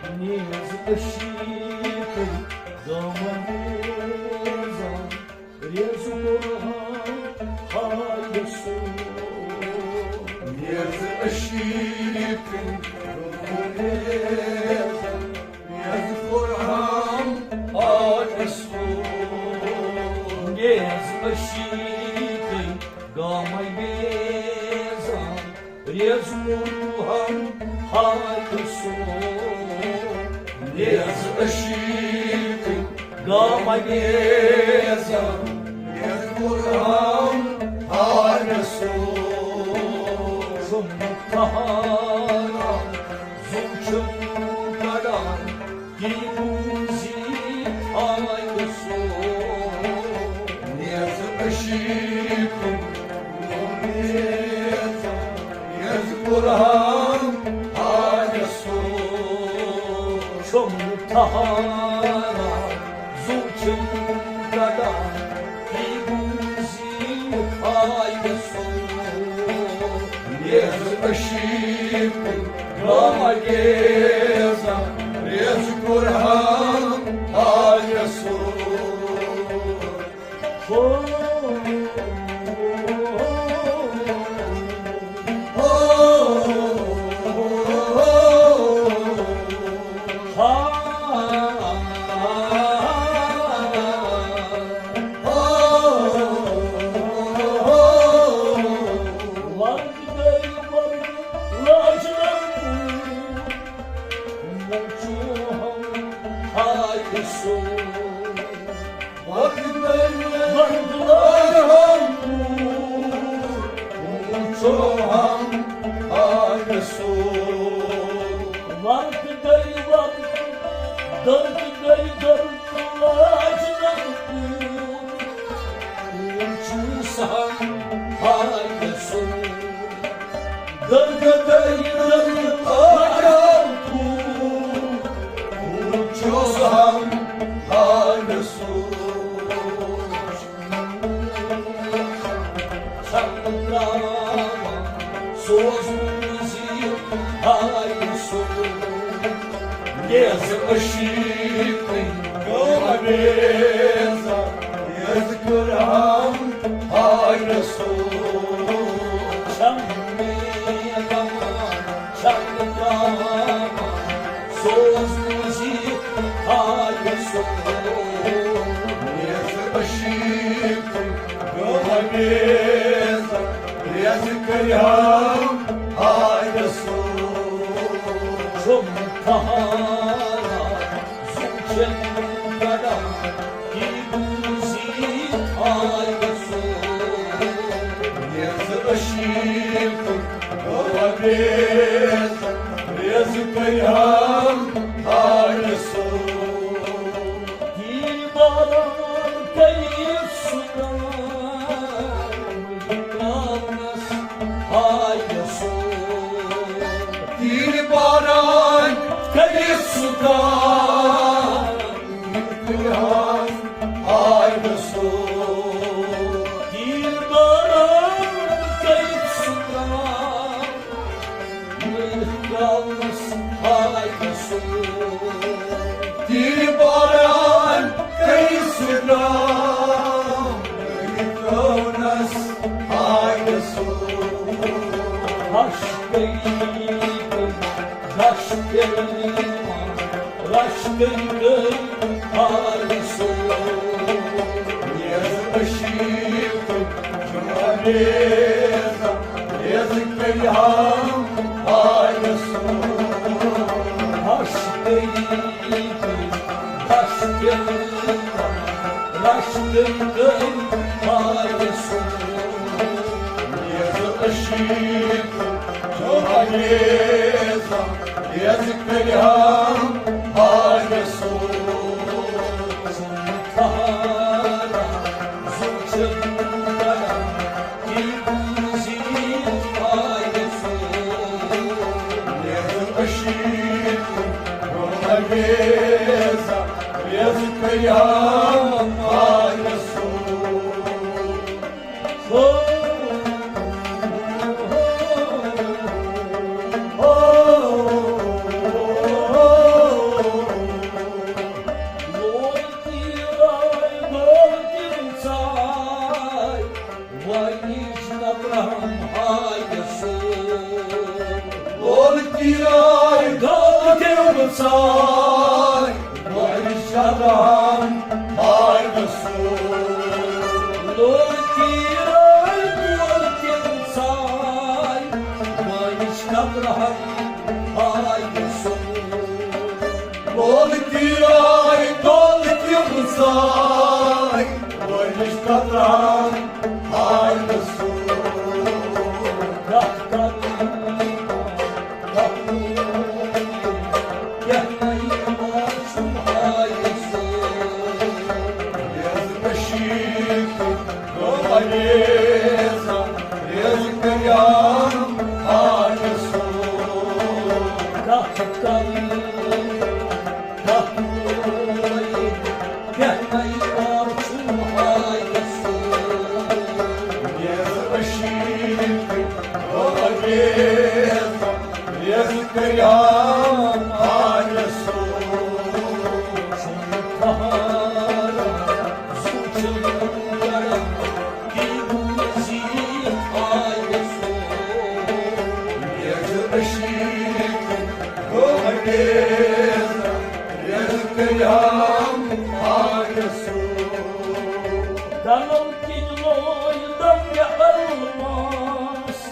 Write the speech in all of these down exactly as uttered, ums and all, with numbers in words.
نیز عشیٖقٕے گامہٕ نیزان، ریزٕ قرآن ہاے رسول۔ نیز عشیٖقٕے گامہٕ نیزان، نیز قرآن ہاے رسول۔ نیز عشیٖقٕے گامہٕ نیزان، ریز مُرتُہم ہاے سُہ۔ نیز عشیٖق گامہٕ نیزم، نیز قرآن ہاے سُہ۔ چھُم تھاوان زُو چھُم کڑان، یہِ بوٗزِتھ آیہِ سُہ۔ نیز عشیٖق، نیز، نیز قرآن آیہِ سُہ۔ چھُم ٹھہران، زُو چھُم کڑان، یہِ بوٗزِتھ آیہِ سُہ۔ نیز عشیٖق، گامہٕ نیزم، نیز قرآن آیہِ سُہ۔ ہو، ہو، ہو، ہو۔ سوزُن زِ آیہِ سُہ۔ نیز عشیٖقٕے گامہٕ نیزم، نیز قرآن آیہِ سُہ۔ چھم میلان، چھم ترٛاوان، سوزُن زِ آیہِ سُہ۔ نیز عشیٖقٕے گامہٕ نیزم، نیز قرآن آیہِ سُہ۔ چھُم ٹھہران، زُو چھُم کڑان، یہِ بوٗزِتھ آیہِ سُہ۔ نیز عشیٖق، گامہٕ نیزم، نیز قرآن آیہِ سُہ۔ تیٖر باران کٔرِتھ سُہ گام، ترٛاونس آیہِ سُہ۔ تیٖر باران کٔرِتھ سُہ گام، ترٛاونس آیہِ سُہ۔ تیٖر باران کٔرِتھ سُہ گام، ترٛاونس آیہِ سُہ۔ تیٖر باران کٔرِتھ سُہ گام، ترٛاونس آیہِ سُہ۔ ہش گٔے تہٕ دش پیٚیہِ، رش گٔے تہٕ آیہِ سُہ۔ نیز عشیٖق، گامہٕ نیزم، نیز قرآن آیہِ سُہ۔ ہش گٔے تہٕ دش پیٚیہِ، رش گٔے تہٕ آیہِ سُہ۔ نیز عشیٖق، گامہٕ نیزم، نیز قرآن آیہِ سُہ۔ نیز عشیٖق، گامہٕ نیزم، نیز قرآن آیہِ سُہ۔ تیرے گل تِم ساے، بٲرِش کران آے رسول۔ لوٚگ تیرے گل تِم ساے، بٲرِش کران آے رسول۔ لوٚگ تیرے گل تِم ساے، بٲرِش کران آے رسول۔ کنو کِنۍ لوے دم مےٚ الماس،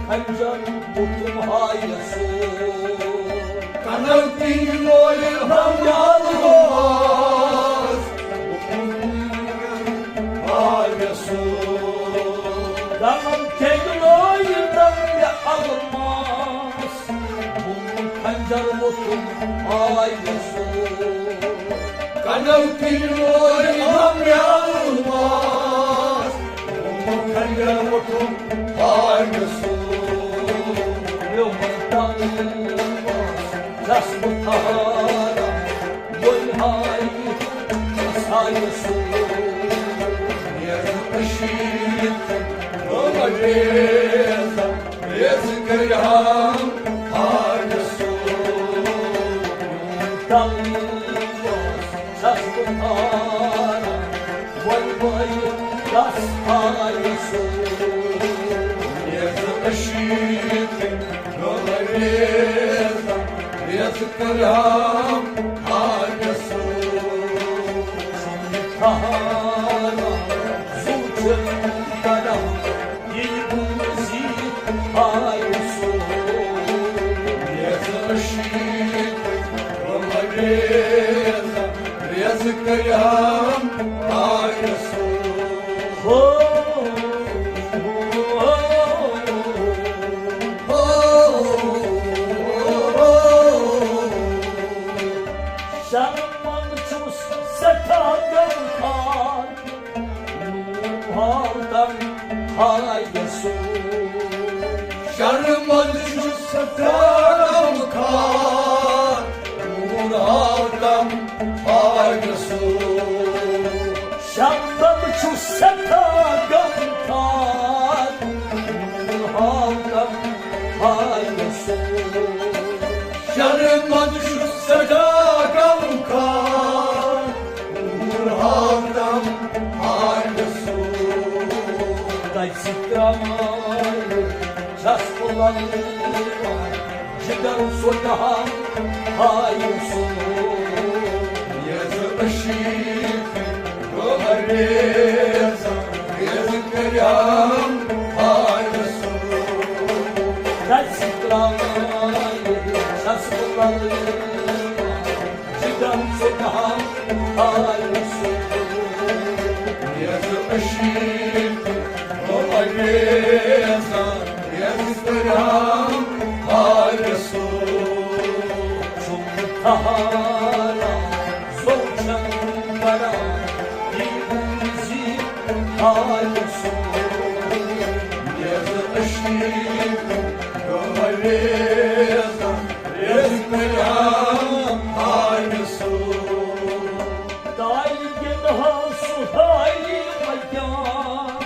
خنجر بُتھِم ہاے رسول۔ کنو کِنۍ لوے دم مےٚ الماس، ہاے رسول۔ کنو کِنۍ لوے دم مےٚ الماس، خنجر ووٚتھُم آے رسول۔ کنو کِنۍ لوے ہم یاد ماس، خنجر ووٚتھُم آے رسول۔ میون تن جس بہارا، وۄنۍ آے آے رسول۔ یتھ کٔشیٖرِ تہٕ گوٚو ریز، ریز کٔرۍ ہم آے رسول۔ تَلہٕ چھَس بہٕ تھاران، وۄنۍ وۄنۍ گژھ آے رسول۔ ریز کٔشیٖرِ تہٕ گوٚو ریز، ریز کٔرۍ ہم آے رسول۔ تھاران زُو چھُ کڑان، ییٚلہِ بوٗزِتھ آے سُہ۔ یَتھ أشیٖد رۄبَے رٮ۪تھ کٔرِم آے سُہ۔ ہو، ہو، ہو، ہو۔ شرمن چھُس سٮ۪ٹھاہ غمخوار، نوٗر ہاوتم ہاے رسول۔ شرمن چھُس سٮ۪ٹھاہ غمخوار، نوٗر ہاوتم ہاے رسول۔ شرمن چھُس سٮ۪ٹھاہ غمخوار، نوٗر ہاوتم ہاے رسول۔ شرمن چھُس سٮ۪ٹھاہ غمخوار، نوٗر ہاوتم ہاے رسول۔ تَتہِ سۭتۍ ترٛاوان چھَس بہٕ لَلہٕ جگر سوٚتہٕ ہاو ہاے رسول۔ یَتھ أشیٖد گوٚو ریز، ریز کٔرِم آے رسول۔ تَتہِ سۭتۍ ترٛاوان چھَس بہٕ لَلہٕ جگر سوٚتہٕ ہاو ہاے رسول۔ یَتھ أشیٖد گوٚو ریز، ریز کٔرِم آے رسول۔ چھُم تھاران، زو چھَم کڑان، یہِ بوٗزِتھ آے رسول۔ یَتھ أشیٖد گوٚو ریز، ریز کٔرِم آے رسول۔ تالہِ گِنٛدہا سُہ ہاے مجان،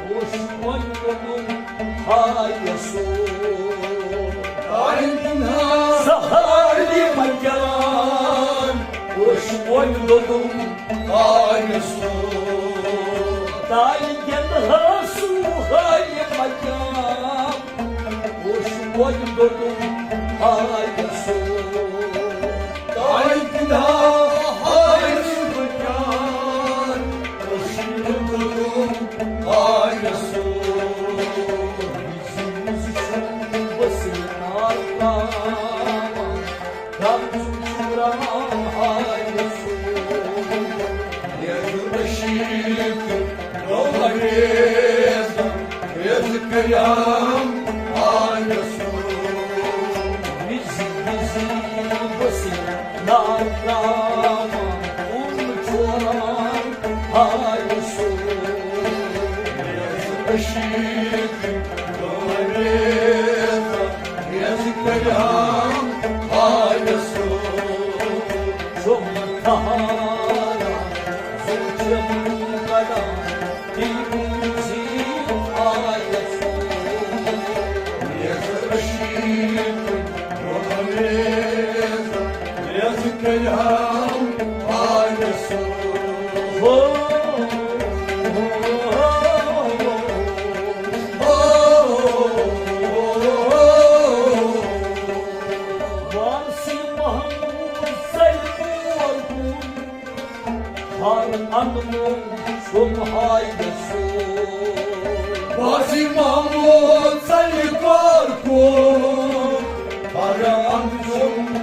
اوس وۄنۍ ووٚنُن ہاے رسول۔ تالہِ گِنٛدہا سُہ ہاے مجان، اوس وۄنۍ ووٚنُن ہاے رسول۔ تالہِ گِنٛدہا سُہ ہاے مجان، اوس وۄنۍ دوٚپُم، ہاے رسول، تۄہہِ کِتھا ہاے بہٕ پیار، کٔشیٖرِ دوٚپُم، ہاے رسول، یہِ زِندٕ چھُم بہٕ سِنار ترٛاوان، غمزُن چھُم رَوان، ہاے رسول، یہِ زِندٕ رشیٖد تہٕ گوٚو انگریز، عرض کریام، ہاے رسول۔ وِزِ وِزِ بہٕ سِنار ترٛاوان، اوٚن چوران، ہاے رسول۔ عرض کریام، ہاے رسول۔ چھُم کھاران، زُو چھُم کڑان، تِم زِو آیَس۔ یَس رشیٖد گُلریز، یَس کٔرِہَم آیَس۔ ہو، ہو، ہو، ہو۔ وارثی محمود سلہِ کور کُن، ہر اندنُک چھُم ہاے رسول۔ وارثی محمود سلہِ کور کُن، ہر اندنُک چھُم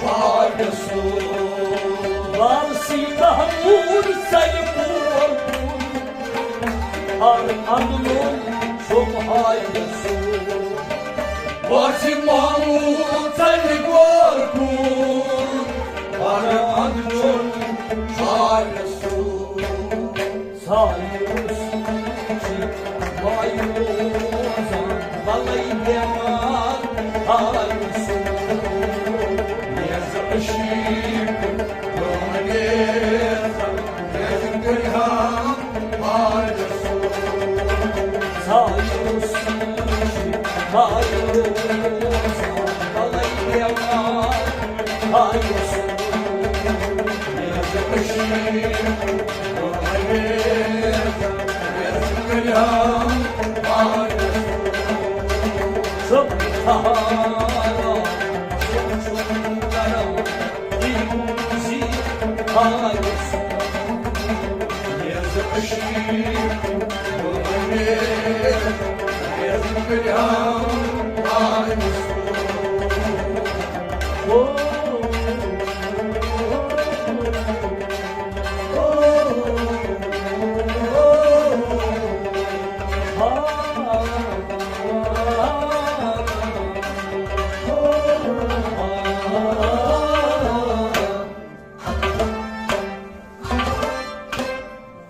ہاے رسول۔ وارثی محمود سلہِ کور کُن، ہر اندنُک چھُم ہاے رسول۔ وارثی محمود سلہِ کور کُن، ہر اندنُک چھُم ہاے رسول۔ سایہِ رسول چھِ وایہِ روزان، بلے بیمار ہاے رسول۔ یَس عشیٖق گُلریز، یَس کٔرِہَم آیَس۔ سایہِ رسول چھِ وایہِ روزان، بلے بیمار ہاے رسول۔ یَس عشیٖق گُلریز، یَس کٔرِہَم آیَس۔ سبحان اللہ، سبحان اللہ۔